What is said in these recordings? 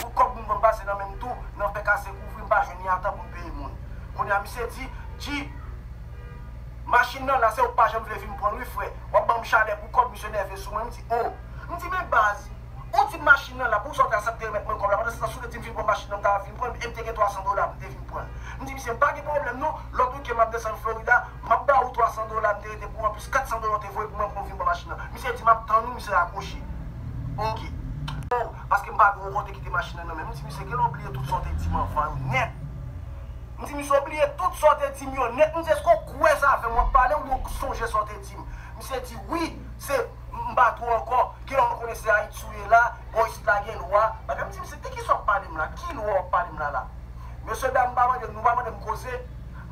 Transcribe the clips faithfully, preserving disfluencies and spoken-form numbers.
Pou kòb moun ban m pase nan men m tou, nan fè kase kouvri m pa jwenn li a tan pou m peye moun. Kounye a misye di, G, vle vin pran l wi, frè. W ap ban m chalè pou kòb, misye nève sou mwen. M di, o. M di, men baz, ou di m machin nan la, poukisa w te aksepte remèt mwen kòb la? Pandan se tan, si w te di m vin pran machin nan, m ta vin pran l, e m te gen twa san dola, m te vin pran l. M di, misye, m pa gen pwoblèm non, lòt wikenn m ap desann Florida, m ap ba ou twa san dola, m te rete pou anplis kat san dola w te voye pou mwen pou m vin pran machin nan. Misye di, m ap tann ou, misye rakwoche. Oke. O, paske m pa gen yon kote kite machin nan nan men m. M di, misye, genlè w bliye tout sa w te di m anvan yo nèt. M di, misye, w bliye tout sa w te di m yo nèt. M di, èske w kwè sa avè m? W ap pale oubyen w sonje sa w te di m? Misye di, wi, se, m pa tro ankò. Genlè w konnen se Ayiti w ye la. Bò isit la gen lwa. Bagay, m di, misye, de kisa w ap pale m la? Ki lwa w ap pale m la la? Mesye dam, pa mande m, nou pa mande m koze.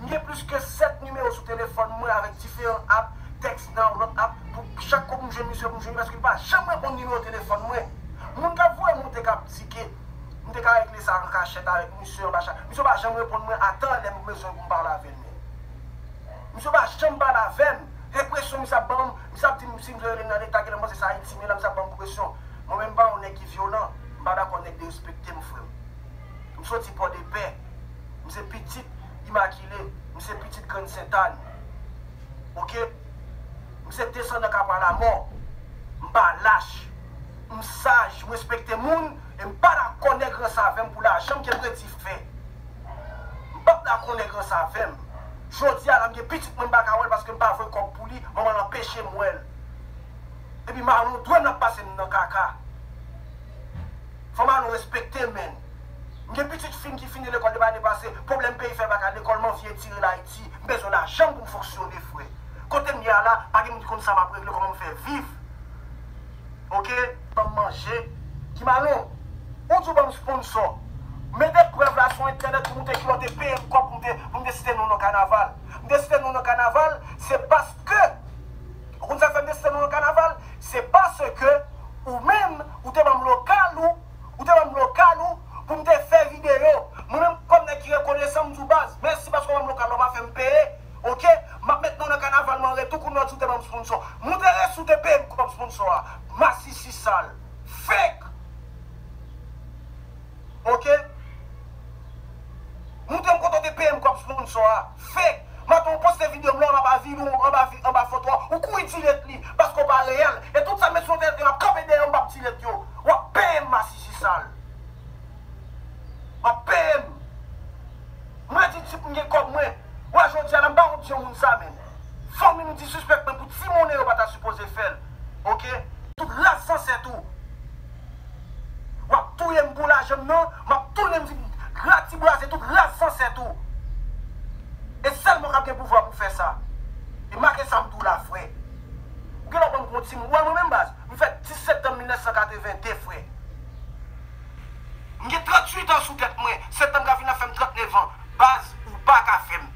M gen plis ke sèt nimewo sou telefòn mwen avèk diferan app, tèks nan yon lòt app. Pou chak kou pou m jwenn misye, pou m jwenn li, paske li pa janm reponn nimewo telefòn mwen. Moun k ap voye m, ou te ka di ke m te ka regle sa an kachèt avèk misye anba chay. Misye pa janm reponn mwen atan lè m bezwen pou m pale avè l menm. Misye pa janm pale avè m. Se presyon misye ap ban m. Misye ap di m si m vle rele m nan leta, genlè m panse se Ayiti m ye la, misye ap ban m presyon. Mwen menm m pa yon nèg ki vyolan. M pa dakò nèg derespekte m, frè m. M soti Pòdepè. M se pitit Imakile. M se pitit Grann Sentàn. Oke? M se desandan Kapalamò. M pa lach. M saj, m respekte moun, e m pa dakò nèg ranse avè m pou lajan m gen kredi fè. M p ap dakò nèg ranse avè m. Jodi a la, m gen pitit mwen, m pa ka wè l paske m pa voye kòb pou li, manman l anpeche m wè l. Epi Marlon dwe m l ap pase m nan kaka. Fò Marlon respekte m, menn. M gen pitit fi m ki fini lekòl depi ane pase, pwoblèm peyi fè l pa ka al lekòl, m anvi etire l Ayiti. M bezwen lajan m pou m fonksyone, frè. Kote m ye a la, pa gen moun ki konn sa m ap regle, kòman m fè viv. Oke? Ban m manje. Ki Marlon, ou di w ban m sponsò. Mete prèv la sou entènèt pou montre kilè w te peye m kòb pou m te, pou m te site nou nan kanaval. M te site nou nan kanaval, se paske, ou konn sa k fè m te site nou nan kanaval? Se paske ou menm, ou te ban m lokal ou, ou te ban m lokal ou pou m te fè videyo. Mwen menm, kòm nèg ki rekonesan, m di w, baz, mèsi paske w ban m lokal la, w pa fè m peye. Oke? M ap met nou nan kanaval mwen an retou, kounye a w di w te ban m sponsò. Montre resi w te peye m kòb sponsò a. Masisi sal. Fake! Oke? Montre m kote w te peye m kòb sponsò a. Fake! Maten w poste videyo m la, w anba vil ou, anba vi-, anba foto a, ou kouri delete li, paske w pa reyèl. E tout sa m met sou entènèt yo, m ap kanpe dèyè w, m p ap delete yo. W ap peye m, masisi sal. W ap peye m. Mwen di tip m gen kòb mwen. Wè jodi a la, m pa wont di yon moun sa, menn. Fanmi m disispèk mwen pou ti monnen yo pa ta sipoze fè l. Oke? Tout ras zansèt ou. W ap touye m pou lajan m nan, m ap tounen m vin gratibraze tout ras zansèt ou. E sèl mwen k ap gen pouvwa pou fè sa. E make sa m di w la, frè. Ou genlè w ban m gon timoun. Ou wè mwen menm, baz, m fèt dis septanm mil nèf san katreven de, frè. M gen tranntuit an sou tèt mwen. Septanm ka vin la fè m trannèf an. Baz, ou pa ka fè m